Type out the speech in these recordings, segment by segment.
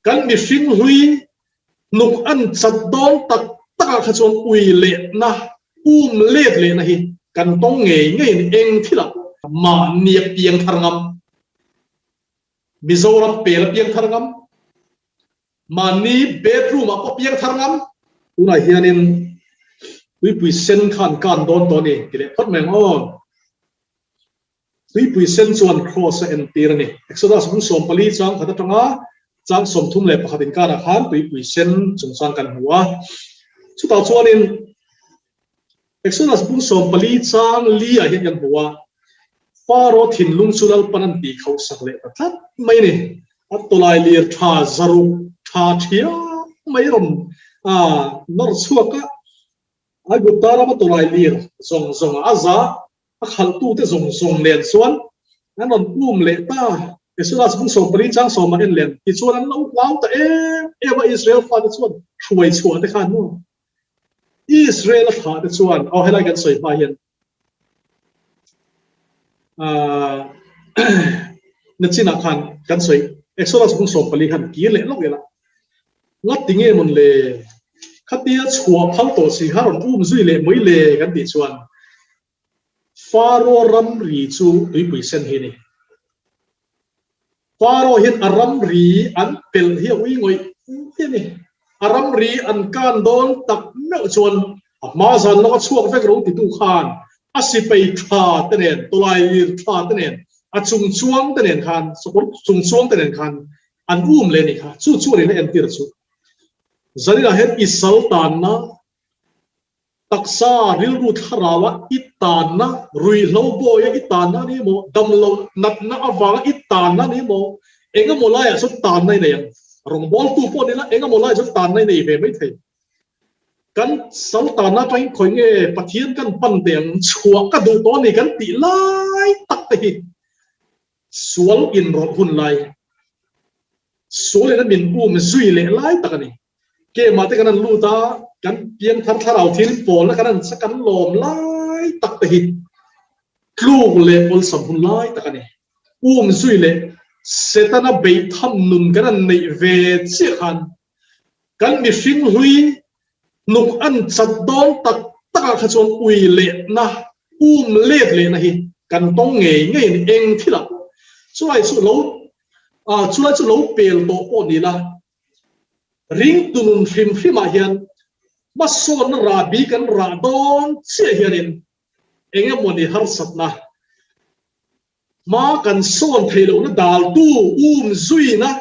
Kan mihring hlui hnuk an chat dawn tak takah kha chuan ui lehna, um let lehna hi kan tawng ngei ngei a ni. Eng thilah pawh mahni a piang thar ngam, Mizoram pel a piang thar ngam, mahni bedroom ah pawh piang thar ngam. Tunah hianin tuipui sen kha an kan dawn tawh a ni ti leh phawt mai ang aw. Tuipui sen chuan Kraws a entir a ni. Exodus bung 14 chang khat atanga chang 31 inkarah khan tuipui sen chungchang kan hmu a. Chutah chuanin Exodus bung 14 chang li ah hian kan hmu a, Faro thinlung chu Lalpan an tih khauhsak leh ta tlat mai a ni. A tawlai lir tha zaruk tha thiam mai rawn nawr chhuak a, Aigupta rama tawlai lir zawng zawng a za A khalhtute zawng zawng nen chuan an rawn um leh ta. Exodus bung 14 chang sawmah en len tichuan an lo hlau ta em em a, Israel fate chuan hruai chhuah te khan maw Israel a thlah te chuan aw helai kan sawi hma hian ah nachinah khan kan sawi Exodus bung 14 khan kir leh lawk ila Ngat ti nge mawn le? Khatia chhuah phal tawh si kha rawn um zui leh mai le kan tih chuan Faro ramri chu tuipui sen hi a ni. Faro hian a ramri an pelh hi a ui ngawih ngawih a ni. A ramri an kan dawn tak meuh chuan a hma zan lawka chhuak vek ro titu khan a sipai tha te nen, tawlailir tha te nen, a chung chuang te nen khan, sakawr chung chuang te nen khan An um leh nih kha, chu chu a nih na entir chu. Zaninah hian i sal tanna, taksa rilru thlaraua i tanna, ruihhlo bawia i tanna a ni maw, damlo natna avanga i tanna a ni maw, engemaw laiah chuan tanna i nei ang. Rawngbawltu pawh ni la, engemaw laiah chuan tanna i nei ve maithei. Kan sal tanna atangin khawi nge Pathian kan pan teh ang, chhuah ka duh tawh a ni kan tih lai tak te hi Sual inrawlh hun lai, sual in a min um zui leh lai tak a ni. Kemah te kan han lut a, kan piangthar thlarau thil pawlna kan han kan lawm lai tak te hi tluk leh awlsam hun lai tak a ni. Um zui leh Setana beih tham nun kan han neih ve chiah khan kan mihring hlui hnuk an chat dawn tak takah kha chuan ui lehna, um let lehna hi kan tawng ngei ngei a ni. Eng thilah pawh chulai chu lo chulai chu lo pel tawh pawh ni la, ringtu nun hrim hrimah hian hmasawnna rahbi kan rah dawn chiah hianin eng emawni harsatna hma kan sawn theih lohna daltu um zuina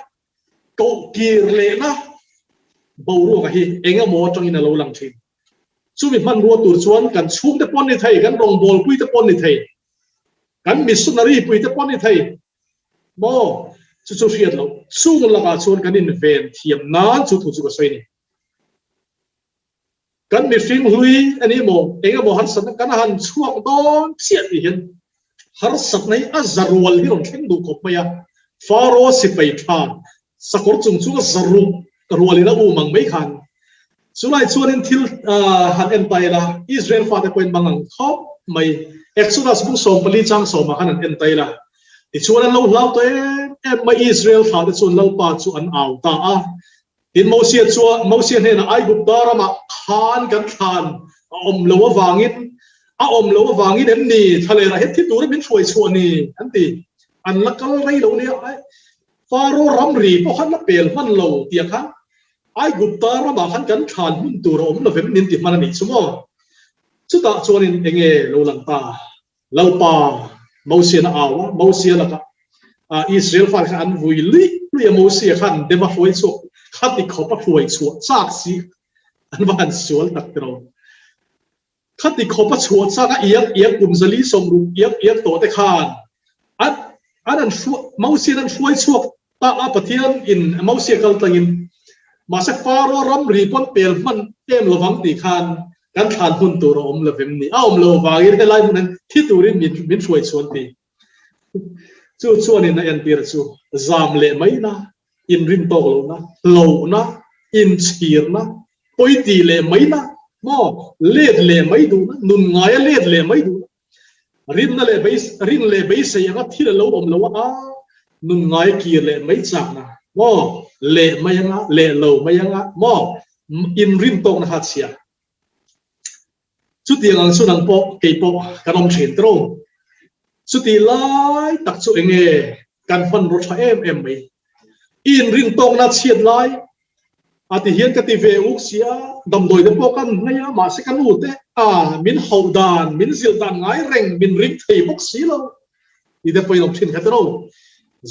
Koh kir lehna boruaka hi eng emaw atangin a lo lang thin. Chumi hmanrua tur chuan kan chhungte pawn ni thei, kan rawngbawlpui te pawn ni thei, kan missionary pui te pawn ni thei maw? Chu chu hriat loh. Chung lakah chuan kan inven thiam nan chu thu chu ka sawi a ni. Kan mihring hlui a ni maw? Eng emaw harsatna kan han chhuak dawn chiah tih hian harsatna hi a za rual hi rawn thleng duh khawp mai a. Faro sipai tha sakawr chung chu a za ruk rualin a um ang mai khan. Chulai chuanin thil han en ta ila, Israel fate pawhin mang ang khawp mai. Exodus bung 14 chang sawmah khan an en ta ila. Tichuan an lo hlau ta em em mai, Israel thlate chuan Lalpa chu an au ta a. Tin, Mosia chuan Mosia hnenah, Aigupta ramah khan kan thlan a awm lo avangin, a awm lo avangin em ni thlalerah hian thi turin min hruai chhuah ni? an ti. An la kal rei lo nia, Faro ramri pawh khan la pel hman lo tia khan Aigupta ramah khan kan thlan hmun tur a awm lo vem min ti hman a nih chu maw? Chutah chuanin enge lo lang ta? Lalpa Mosian a au a, Mosia lakah Israel fate khan an vui luih luih a, Mosia khan dem a hruai chhuak, khati khawp a hruai chhuah chak si an va han sual tak tiraw. Khati khawp a chhuah chak a iak iak kum zali sawmruk iak iak tawh te khan an an an Mosian an hruai chhuak ta a, Pathian in Mosia kal tlangin mahse Faro ramri pawn pel hman em lovang tih khan Kan thlan hmun tur a awm lo vem ni? A awm lo vangin helai hmun hian thi turin min min hruai chhuan ti. Chu chuanin a entir chu zam leh maina, inrin tawk lohna, hlauhna, inchhirna, pawiti leh maina, maw, let leh mai duhna, nun ngaia let leh mai duhna, rinna leh rin leh beisei anga thil a lo awm lo a, nun ngai kir leh mai chakna. Maw? Leh mai anga, leh lo mai anga, maw? Inrin tawkna kha a chhia. Chutiang ang chu nang pawh kei pawh kan awm thin tawh. Chutih lai tak chu eng nge kan hmanraw tha em em mai. I inrin tawkna chhiat lai a ti hian ka ti ve uk sia, damdawi te pawh kan hmei a, mahse ka nu te a min hauh dan, min zilh dan ngai reng, min ring thei bawk si lo. Ti te pawhin awm thin kha tawh.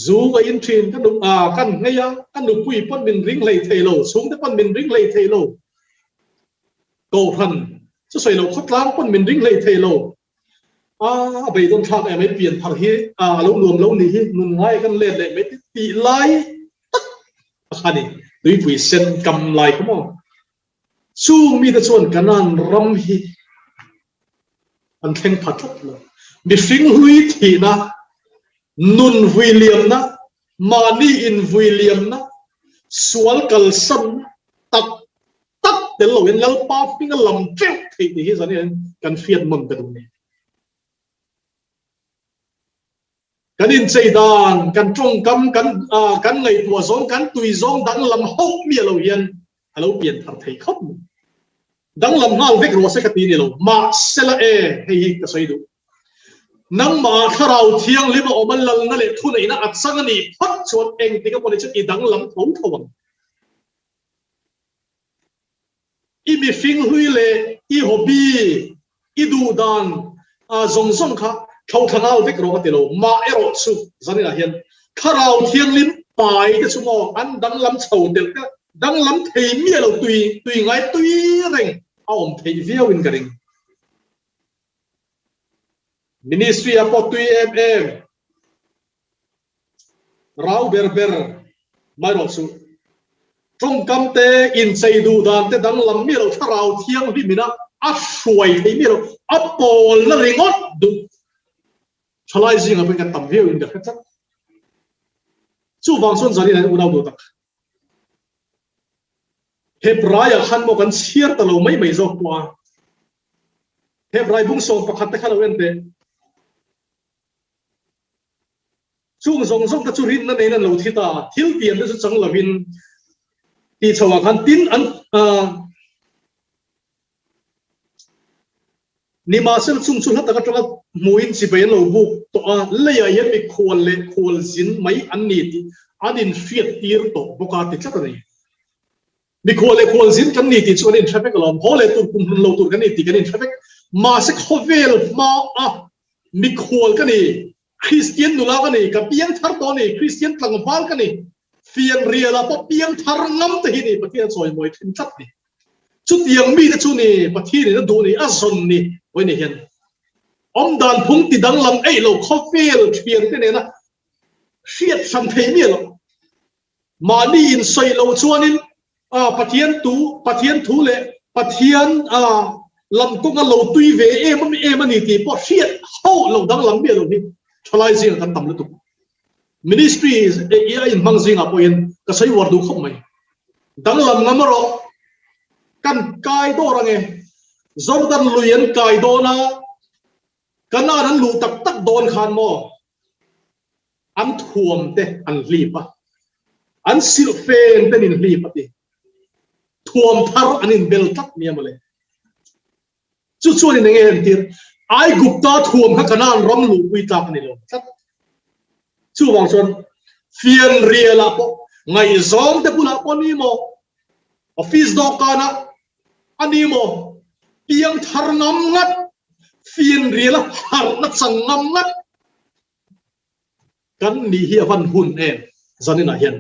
Zu ka in thin, ka nu a kan hmei a, ka nupui pawn min ring hlei thei lo, chhungte pawn min ring hlei thei lo. Kohhran chu sawi loh khawtlang pawn min ring hlei thei lo. A a beidawn thlak em ai pian thar hi a lo nuam lo nih hi nun ngai kan let leh mai tih lai tak a kha ni. Tuipui sen kam lai kha maw. Chung mite chuan Kanaan ram hi an thleng pha tlat lo. Mihring hlui thihna, nun vui liamna, mahni invui liamna, sual kalsanna tak tak tel loin Lalpa hming a lam teuh theih tih hi zan hian kan hriat nawn ta duh ni. Kan inchei dan, kan tawngkam, kan kan ngaihtuah zawng, kan tui zawng danglam hauh miah lo hian a lo pian thar thei khawp mai. Danglam nghal vek rawh se ka ti ni lo, mahsela e, hei hi ka sawi duh. Nangmah thlarau thianghlim a awm a lalna leh thuneihna a chang a nih phawt chuan engtik a pawh ni chu i danglam tho tho ang. I mihring hlui leh i hobby, i duh dan zawng zawng kha thlo thla nghal vek rawh ka ti lo. Mah erawh chu zaninah hian Thlarau Thianghlim pai te chu maw an danglam chho telh te, danglam thei miah lo tui tui ngai tui reng a awm theih viau in ka ring. Ministry ah pawh tui em em. Rau ber ber mai rawh suh. Tawngkam te, inchei duh dan te danglam miah lo thlarau thianghlim ina a hruai thei miah lo, a pawlna ringawt duh thalai zingah pawhin kan tam viau in ka hre tlat. Chuvang chuan Zanin an unau duh tak. Hebraiah khan maw kan chhiar ta lo mai mai zawk pawh a. Hebrai bung 11 te kha lo en teh. Chung zawng zawng te chu rinna neiin an lo thi ta, thil pian te chu chang lovin tih chho ah khan tin an Nimahsela chung chu hla tak atanga hmuhin chibai an lo buk tawh a, leiah hian mikhual leh khualzin mai an ni tih an inhriat tir tawh bawk a ti tlat a ni. Mikhual leh khualzin kan ni tih chu kan inhre vek alawm. Haw leh tur kum hlun lo tur kan ni tih kan inhre vek. Mahse khawvel hmaa mikhual ka ni, Kristian nula ka ni, ka piang thar tawh a ni, Kristian tlangval ka ni, fianrialah pawh piang thar ngam te hi ni Pathian a chawimawi thin tlat ni. Chutiang mite chu ni Pathianin a duh ni, a zawn ni vawiin hian awmdan phung ti danglam eih lo khawvel thiante nena hriat hran thei miah loh. Mahni insawi lo chuanin Pathian tu, Pathian thu leh Pathian lam kawnga lo tui ve em em a ni tih pawh hriat hauh lo danglam miah lo hi thalai zingah kan tam lutuk. Ministry i a inhmang zingah pawhin ka sawi uar duh khawp mai. Danglam ngam erawh kan kai dawr ange. Jordan lui an kai dawn a, Kanaan an luh tak tak dawn khan maw? An thuam te an hlip a, an silhfen te an inhlip a ti. Thuam thar an inbel tlat nia mawle. Chu chuan in enge entir? Aigupta thuam kha Kanaan ram luhpui tlak a ni lo tlat. Chuvang chuan fianrialah pawh ngaihzawng te bulah pawh ni maw, office dawhkanah a ni maw, piang thar ngam ngat, fianriala harhna chang ngam ngat, Kan nih hi a van hun em zaninah hian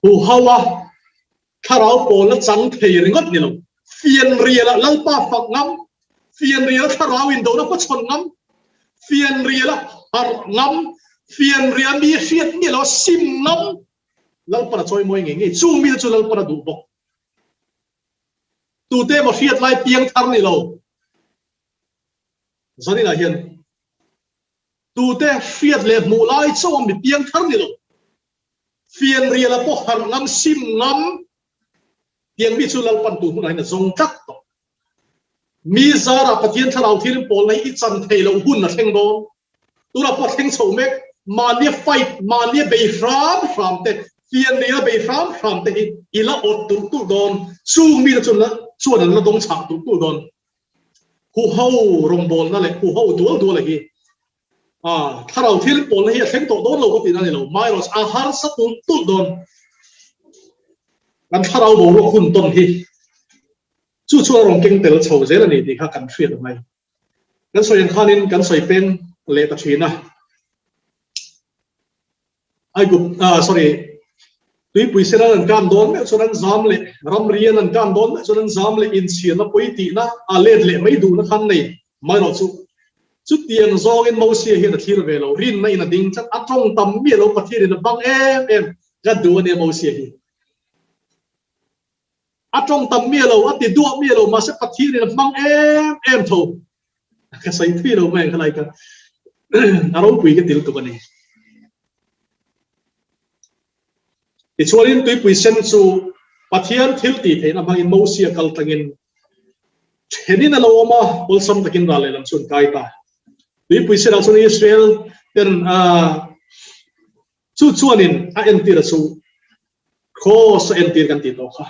huho a thlarau pawlna chang thei ringawt ni lo, fianriala Lalpa fak ngam, fianriala thlarau indona hmachhawn ngam, fianriala harh ngam, fianriala mi hriat miah lo a sim ngam, Lalpan a chawimawi ngei ngei, chu mite chu Lalpan a duh bawk. Tute emaw hriat lai piang thar ni lo. Zaninah hian tute hriat leh hmuh lai chauh a mi piang thar ni lo. Fianriala pawh harh ngam, sim ngam tiang mi chu Lalpan tu hmunah hian a zawng tlat tawh. Mi zarah Pathian thlarau thirin pawlna hi i chan thei loh hun a thleng dawn. Tunah pawh a thleng chho mek. Mahnia fight, mahnia bei hram hram te, fian neia bei hram hram te hi i la awt tulh tulh dawn. Chung mite chuan la chuan an la dawng chhah tulh tulh dawn. Huho rawngbawlna leh huho dual duala hi a thlarau thil pawlna hi a thleng tawh dawn lo ka tihna a ni lo. Myros a harsa tulh tulh dawn. Kan thlarau boruak hun tawn hi chu chu a rawn keng tel chho zel a ni tih kha kan hriat a ngai. Kan sawi ang khanin kan sawi peng leh ta thin a. Aigup, ah sorry, tuipui sen an kan dawn meuh chuan an zam leh, ramri an an kan dawn meuh chuan an zam leh inchhirna pawi tihna a let leh mai duhna khan nei mai rawh chu. Chutiang zawngin Mosia hian a thlir ve lo, rinna in a ding tlat, a tawng tam miah lo Pathianin a bang em em ka duh a nia Mosia hi. A tawng tam miah lo, a ti duah miah lo, mahse Pathianin a hmang em em tho. Ka sawi thui lo mai ang khalai kha. A ropui ka ti lutuk a ni. Tichuanin tuipui sen chu Pathian thil tih theihna hmangin Mosia kal tlangin thenin a lo awm a, awlsam takin ral lehlam chu an kai ta. Tuipui senah chuan Israel ten Chu chuanin a entir a chu Kraws a entir kan tih tawh kha.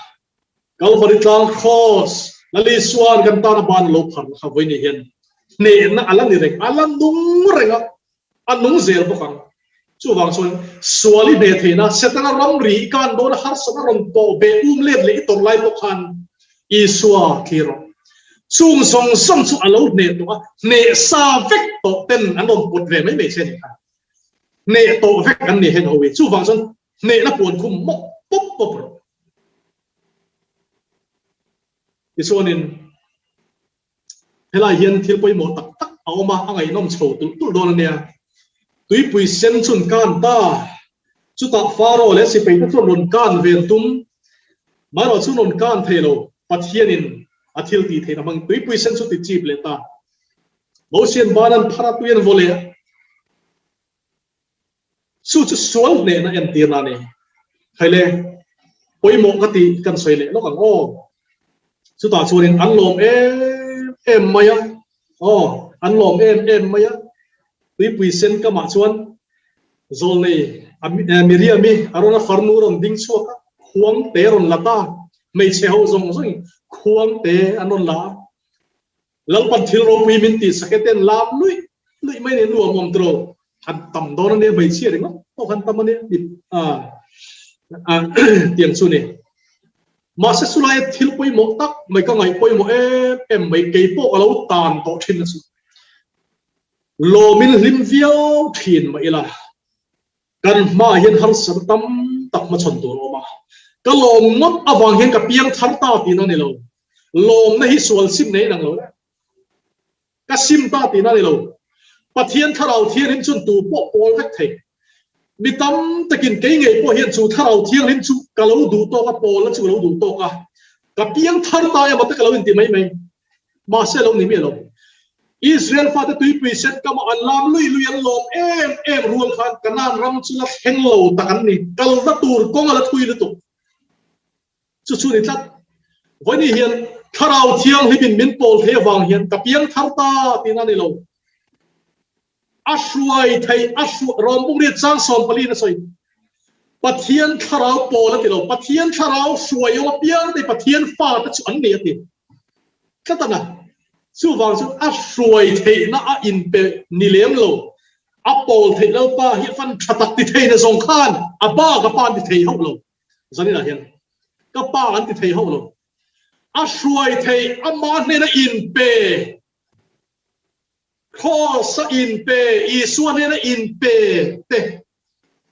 Kalvari tlang Kraws, Lal Isua'n kan tana ban a lo pharna kha vawiin hian hnehna a la ni reng, a la nung reng a, a nung zel bawk ang. Chuvang chuan sual i hneh theihna, Setana ramri i kan dawna harsatna rawn pawh beh um let leh i tawrh lai pawh khan Isua thlir rawh. Chung zawng zawng chu a lo hneh tawh a, hneh sa vek tawh ten an rawn pawt ve mai mai che a nih kha. Hneh tawh vek an ni heng ho hi. Chuvang chuan hnehna puan khum mawp pawp pawp rawh. Tichuanin helai hian thil pawimawh tak tak a awm a, a ngaihnawm chho tulh tulh dawn a nia. Tuipui sen chun kan ta, chutah Pharaoh leh sipaite chuan rawn kan ven tum, marawh chu rawn kan thei lo, Pathianin a thil tih theihna hmangin tuipui sen chu ti chip leh ta. Mosian ban an phar a tui an vaw leh a, chu chu sual hnehna entirna a ni. Khaile, pawimawh ka tih kan sawi leh lawk ang aw. Chutah chuanin an lawm em em mai a, aw, an lawm em em mai a. Tuipui sen kamah chuan zawlnei Miriam-i Arona farnu rawn ding chhuak a, khuangte rawn la ta, hmeichhe ho zawng zawngin khuangte an rawn la a. Lalpan thil ropui min tih sak e ten lam luih luih mai nen nuam awm tawh lo. Han tam dawn a nia hmeichhia ringawt pawh han tam a nia tih tiang chu ni. Mahse chulaia thil pawimawh tak mai ka ngaih pawimawh em em mai kei pawh ka lo tan tawh thin a chu. Lawmin hlim viau thin mah ila. Kan hmaah hian harsatna tam tak hmachhawn tur a awm a, ka lawm ngawt avang hian ka piang thar ta tihna a ni lo. Lawmna hi sual sim nei nang lo e. Ka sim ta tihna a ni lo. Pathian Thlarau Thianghlim chuan tu pawh pawl vek thei. Mi tam takin kei ngei pawh hian chu Thlarau Thianghlim chu ka lo duh tawk a, pawlna chu ka lo duh tawk a, ka piang thar ta emaw te ka lo inti mai mai. Mahse lo ni miah lo. Israel fate tuipui set kama an lam lui lui an lawm em em rual khan Kanaan ram chu la thleng lo tak an ni. Kalna tur kawng a la thui lutuk. Chu chu ni tlat. Vawiin hian Thlarau Thianghlimin min pawl thei avang hian ka piang thar ta tihna a ni lo. A hruai theih, a hruai, Rawmbung riat chang 14 in a sawi. Pathian thlarau pawl a ti lo, Pathian thlarau hruai awm apiang te Pathian fa te chu an ni a ti. Tlat a na. Chuvang chuan a hruai theihna a inpe ni lem lo. A pawl theih Lalpa hi a fan tha tak ti thei na zawng khan a ba ka pa an ti thei hauh lo. Zaninah hian ka pa an ti thei hauh lo. A hruai theih ama hnena inpe. Kraws a inpe, Isua hnena inpe te,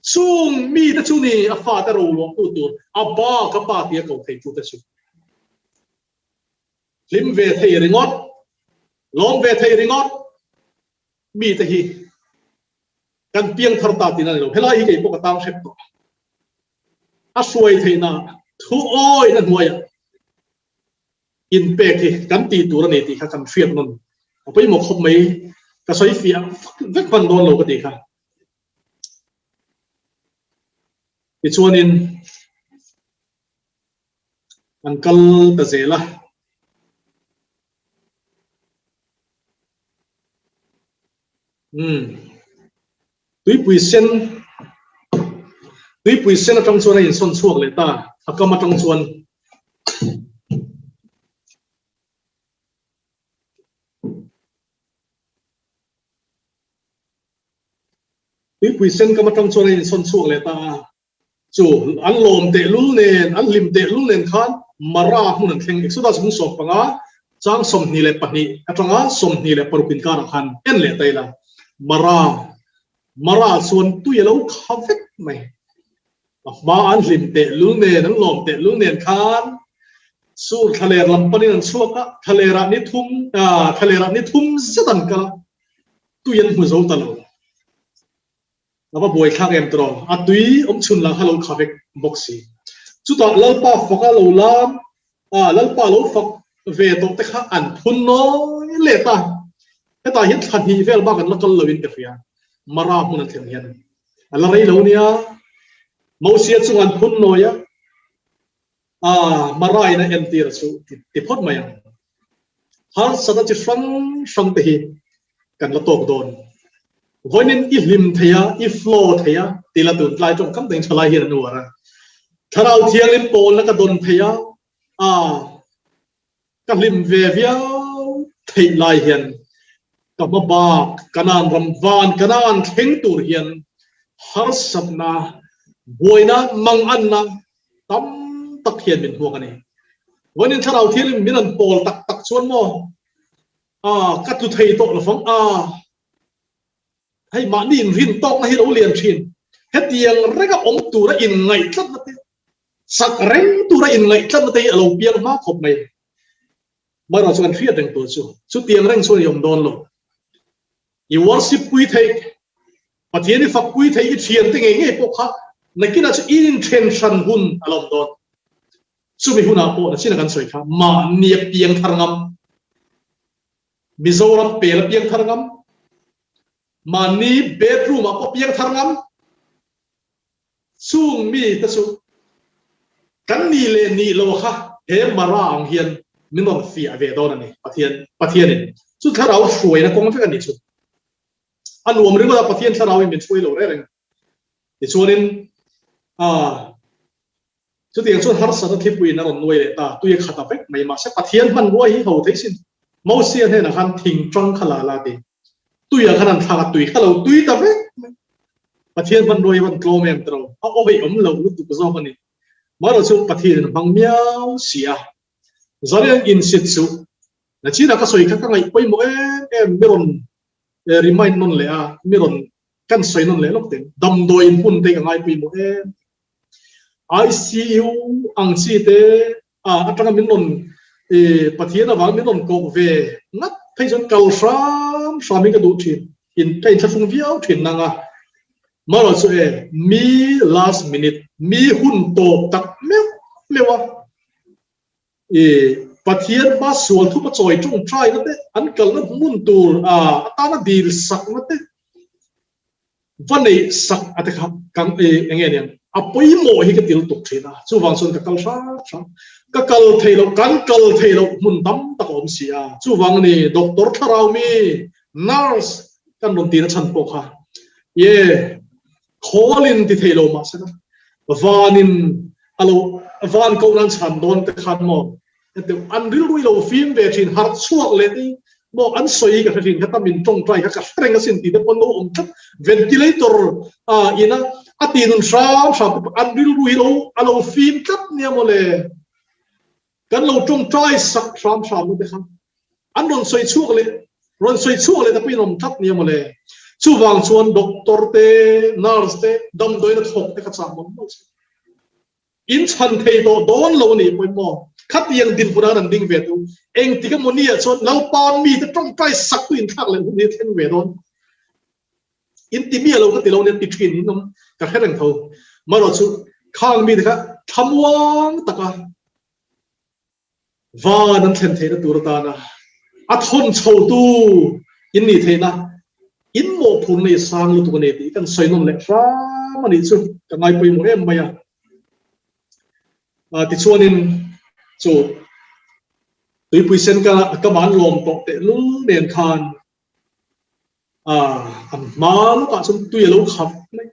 chung mite chu ni a fate roluahtu tur, a ba ka pa tia ko thei tute chu. Hlim ve thei ringawt, lawm ve thei ringawt mite hi kan piang thar ta tihna a ni lo. Helai hi kei pawh ka tang hrep tawh. A hruai theihna thu awina hnuaiah inpek hi kan tih tur a ni tih kha kan hriat nawn a pawimawh khawp mai, ka sawi fiah vek hman dawn lo ka tih kha. Tichuanin an kal ta zel a. Umm. Tuipui sen Tuipui sen atang chuan a insawn chhuak leh ta, a kam atang chuan. Tuipui sen kam atang chuan a insawn chhuak leh ta a, chu an lawm tehlul nen, an hlim tehlul nen khan Mara hmun an thleng. Exodus bung 15 chang 22 atanga 26 inkarah khan en leh ta ila, Mara Mara chuan tui a lo kha vek mai. A hma an hlim tehlul nen, an lawm tehlul nen khan sur thlaler lam panin an chhuak a, thlalerah ni thum, thlalerah ni thum zet an kal a, tui an hmu zo ta lo. A va buai thlak em tawh, a tui awm chhun lah kha lo kha vek bawk si. Chutah Lalpa fak a lo lam a, Lalpa lo fak ve tawh te kha an phun nawi leh ta. Hetah hian thla hnih vel bak an la kal loin ka hria, Mara hmun an thlen hian a la rei lo nia. Mosia chunga an phun nawi a, a Mara in a entir a chu ti phawt mai ang. Harsatna chi hrang hrang te hi kan la tawk dawn. Vawiin i hlim thei a, i flow thei a ti la tun tlai tawngkam takin thalai hian an uar a. Thlarau Thianghlim pawlna ka dawn thei a, a ka hlim ve viau theih lai hian ka hma bak Kanaan ram van Kanaan thleng tur hian harsatna, buaina, manganna tam tak hian min hmuak a ni. Vawiin Thlarau Thianghlim min an pawl tak tak chuan maw a ka tlu thei tawh lovang a, hei mahni inrin tawkna hi lo lian thin. Hetiang renga awm tura inngaih tlatna te, sak reng tura inngaih tlatna te hi a lo piang hma khawp mai. Marawh chu kan hriat reng tur chu chutiang reng chuan i awm dawn lo. I worship pui theih, Pathian i fak pui theih i thiante ngei ngei pawh kha nakinah chu i inthen hran hun a la awm dawn. Chumi hunah pawh nachina kan sawi kha mahni a piang thar ngam, Mizoram pel a piang thar ngam, mahni bedroom ah pawh piang thar ngam, Chung mi te chu kan nih leh nih lo kha he Mara ang hian min rawn fiah ve dawn a ni, Pathian Pathianin chu thlarau hruaina kawng vek a nih chu. A nuam ringawt a, Pathian thlarauin min hruai lo reng reng. Tichuanin ah chutiang chuan harsatna thlipuiin a rawn nuai leh ta, tui a khat a vek mai. Mahse Pathian hmanrua hi ho thei sin. Mosia hnenah khan thing tang kha la la ti. Tuiah khan an thlak a, tui kha lo tui ta vek mai. Pathian hmanrua hi van tlawm em tawh lo, a awih awm lo lutuk zawk a ni. Marawh chu Pathian in hmang miau si a. Zariang insit suh. Nachina ka sawi kha ka ngaih pawimawh em em, mi rawn remind nawn leh a, mi rawn kan sawi nawn leh lawk teng. Damdawi in hmun te ka ngai pawimawh em. ICU ang chi te atanga min rawn Pathian avang min rawn koh ve ngat phei chuan kal hram hram hi ka duh thin in ka inthlahrung viau thin nang a marawh chu e mi last minute mi hun tawp tak meuh meuh a i Pathian hma sual thup a chawi tawngtai na te an kalna hmun tur atana dil sakna te Va neih sak a te kha kan e enge aniang a pawimawh hi ka ti lutuk thin a, chuvang chuan ka kal hram hram. Ka kal thei loh, kan kal thei loh hmun tam tak a awm si a, chuvang a ni doctor thlarau mi, nurse kan rawn tihna chhan pawh kha ye khawl in ti thei lo mahse na vanin a lo van koh nan chhan dawn te khan maw Hetiang an rilru i lo fim ve thin, harh chhuak leh te hi maw an sawi ka hre thin, khata min tawngtai kha ka hre reng asin tih te pawh an lo awm tlat. Ventilator ina a ti nun hram hram te pawh an rilru hi lo a lo fim tlat nia maw le. Kan lo tawngtai sak hram hram na te kha an rawn sawi chhuak leh rawn sawi chhuak leh te pawh in awm tlat nia maw le. Chuvang chuan doctor te, nurse te, damdawiin a thawk te kha chah mawlh mawlh che. In chhan thei tawh dawn lo a nih pawhin maw, khatiang dinhmunah an ding ve tu, engtik emaw ni ah chuan Lalpa mite tawngtai sak tu inthlak leh hun hi a thleng ve dawn. In ti miah lo ka ti lo nia ti thin in awm ka hre reng tho. Marawh chu khang mite kha thlamuang taka Van an thlen theihna tur atana a thawn chhotu in nih theihna in mawhphurna i sang lutuk a ni tih kan sawi nawn leh hram a nih chu ka ngai pawimawh em mai a. Tichuanin chu tuipui sen ka ka man lawm tawh tehlul nen khan. An hma lawkah chuan tui a lo kham mai.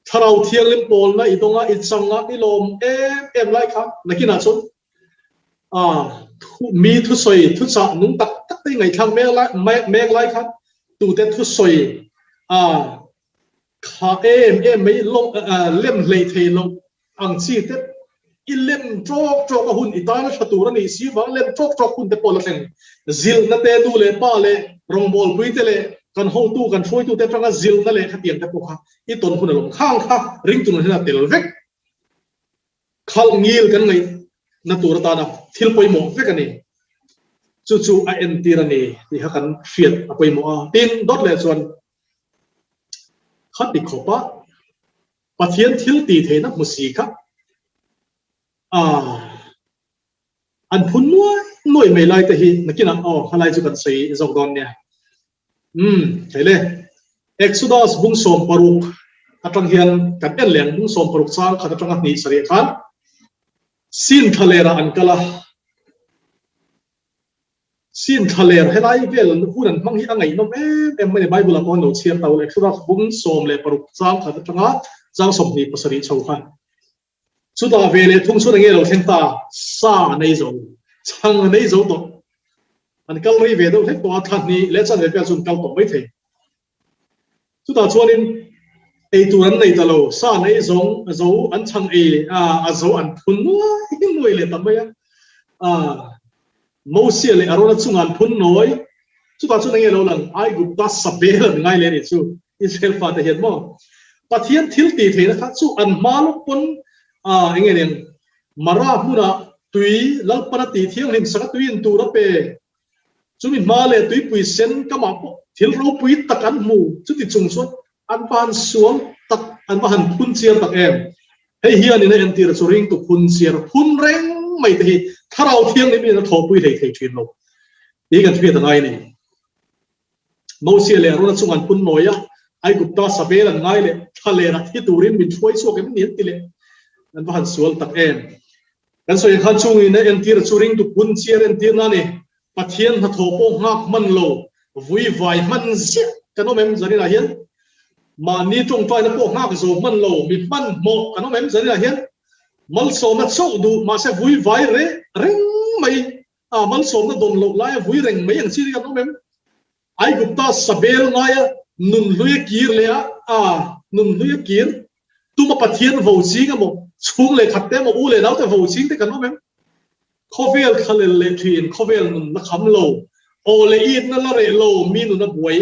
Thlarau Thianghlim pawlna i dawnga i changa i lawm em em lai kha nakinah chuan mi thusawi thuchah nung tak tak te i ngaihthlak mek lai mek lai khan tute thusawi Kha em em mai lem hlei thei lo ang chi te i lem tawk tawk a hun i tan a tha tur a nih si vang lem tawk tawk hun te pawh la thleng. Zilhna te nu leh pa leh rawngbawlpui te leh kan hotu kan hruaitu te atanga zilhna leh khatiang te pawh kha i tawn hun a lawm khang kha ringtu nun hian a tel vek. Khalh ngil kan ngaihna tur atana thil pawimawh vek a ni. Chu chu a entir a ni tih kha kan hriat a pawimawh a. Tin, dawt leh chuan Khati khawpa Pathian thil tih theihna hmu si kha a an phun nuai nuai mai lai te hi nakinah aw halai chu kan sawi zawk dawn nia. Umm thei le. Exodus bung 16 atang hian kan en leh ang bung 16 chang khat atanga hnih sarih khan Sin thlalerah an kal a. Sin thlaler helai vel hun an hmang hi a ngaihnawm em em mai a ni. Bible ah pawh an lo chhiar ta ul. Exodus bung 16 chang khat atanga chang 27 chho kha. Chutah ve leh thung chhun enge lo thleng ta? Sa an ei zo, chhang an ei zo tawh. An kal rei ve deuh hlek tawh a, thla hnih leh chanve vel chu an kal tawh mai thei. Chutah chuanin eitur an nei ta lo, sa an ei zawng zo, an chhang ei a zo an phun nuai nuai leh ta mai a. Mosia leh Arona chungah an phun nawi. Chutah chuan enge lo lang? Aigupta sabel an ngai leh a nih chu Israel fate hian maw? Pathian thil tih theihna kha chu an hma lawk pawn enge nen Mara hmunah tui Lalpana tih thianghlim saka tui in tur a pe. Chumi hma leh tuipui sen kamah pawh thil ropui tak an hmu. Chuti chung chuan an va han sual tak, an va han phun chiar tak em! Hei hianin a entir chu ringtu phun chiar phun reng mai te hi Thlarau Thianghlim in a thawhpui hlei thei thin lo tih kan hriat a ngai a ni. Mosia leh Arona chung an phun nawi a, Aigupta sabel an ngai leh thla len a thi turin min hruai chhuak em ni an ti leh. An va han sual tak em! Kan sawi khan chungin a entir chu ringtu phun chiar entirna a ni. Pathian hnathawh pawh nghak hman lo, vui vai hman ziah kan awm em zaninah hian? Mahni tawngtaina pawh nghak zo hman lo, mi hmanhmawh kan awm em zaninah hian? Malsawmna chauh duh mahse vui vai reh reng mai, a malsawmna dawn loh laia vui reng mai ang chi hi kan awm em? Aigupta sabel ngaia nunhlui a kir leh a, a nunhlui a kir tuma Pathian vo ching emaw, chhung leh khat te emaw, u leh nau te vo ching te kan awm em? Khawvel thlalel leh thin, khawvel nun la kham lo, aw leh itna la reh lo, mi nun a buai,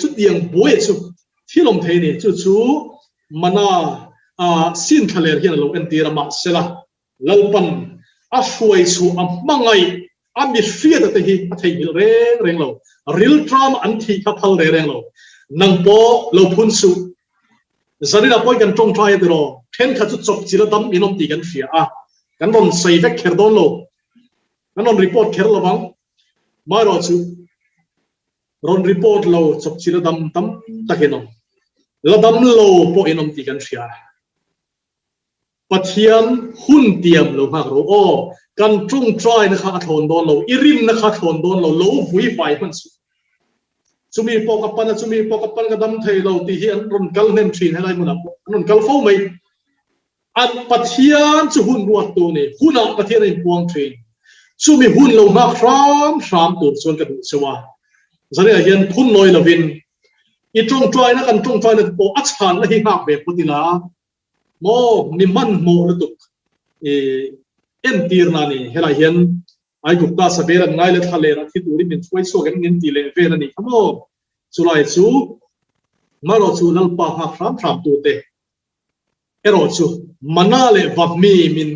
chutiang buai chu thil awm thei a ni. Chu chu mana sin thlaler hian a lo entir a, mahsela Lalpan a hruai chhuah a hmangaih a mi hriata te hi a theihnghilh reng reng lo. Rilṭam an thih kha phal reng reng lo. Nang pawh lo phun suh. Zaninah pawhin kan ṭawngṭai a tiraw? Ṭhenkhat chu chawp chilh a dam in awm tih kan hria a, kan rawn sawi vek kher dawn lo. Kan rawn report kher lo vang. Maherawhchu rawn report lo chawp chilh a dam tam tak in awm. La dam lo pawh in awm tih kan hria a. Pathian hun tiam lo nghak ro aw, kan tawngtaina kha a thlawn dawn lo, i rinna kha a thlawn dawn lo, lo vui vai hman suh. Chumi pawh ka pan a, chumi pawh ka pan ka dam thei lo tih hi an rawn kal hnem thin helai hmunah pawh an rawn kal fo mai. An Pathian chu hun ruattu a ni, hunah Pathian a inpuang thin. Chumi hun lo nghak hram hram tur chuan ka duh cheu a, Zariah hian phun nawi lovin i tawngtaina kan tawngtaina te pawh a chhanna hi nghak ve phawt ila, Maw mi hmanhmawh lutuk i entirna a ni. Helai hian Aigupta sabel an ngai leh thla leh rah thi turin min hruai chhuak em min ti leh vel a nih kha maw? Chulai chu marawh chu Lalpa nghak hram hram tute erawh chu mana leh vahmi min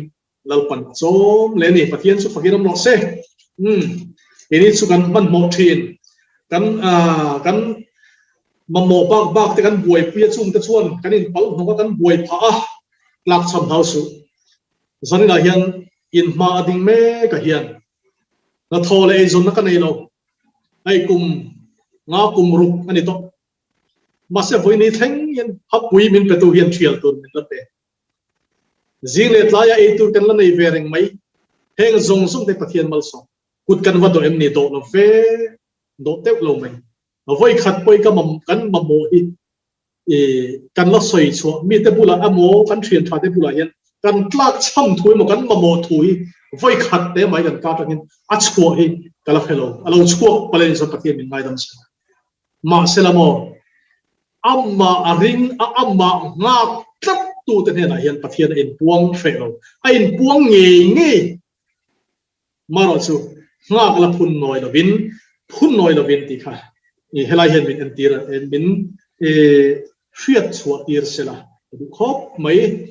Lalpan a chawm leh a ni. Pathian chu fakin awm rawh se. Umm, keini chu kan hmanhmawh thin. Kan kan mamawh bak bak te kan buaipui a chungte chuan kan inpalh hnawk a, kan buai phah a, tlak cham hau suh. Zaninah hian in hma a ding mek a hian hnathawh leh eizawnna ka nei lo. Hei kum nga kum ruk a ni tawh. Mahse vawiini thleng hian hapui min petu hian thial tur min la pe. Zing leh tlaia ei tur kan la nei ve reng mai. Heng zawng zawng te Pathian malsawm. Kut kan va dawh em ni? Dawh lo ve, dawh teuh lo mai. Vawi khat pawh i ka kan mamawh hi kan la sawi chhuah mite bulah emaw kan thian tha te bulah hian kan tlak chham thu emaw kan mamawh thu hi vawi khat te mai kan kar atangin a chhuah hi ka la hre lo. A lo chhuak palh a ni chuan Pathian min ngaidam se la. Mahsela maw amah a ring a amah nghak tlat tute hnenah hian Pathian a inpuang hreh lo. A inpuang ngei ngei. Marawh chu nghak la phun nawi lovin, phun nawi lovin tih kha helai hian min entir a, min hriat chhuah tir se la ka duh khawp mai.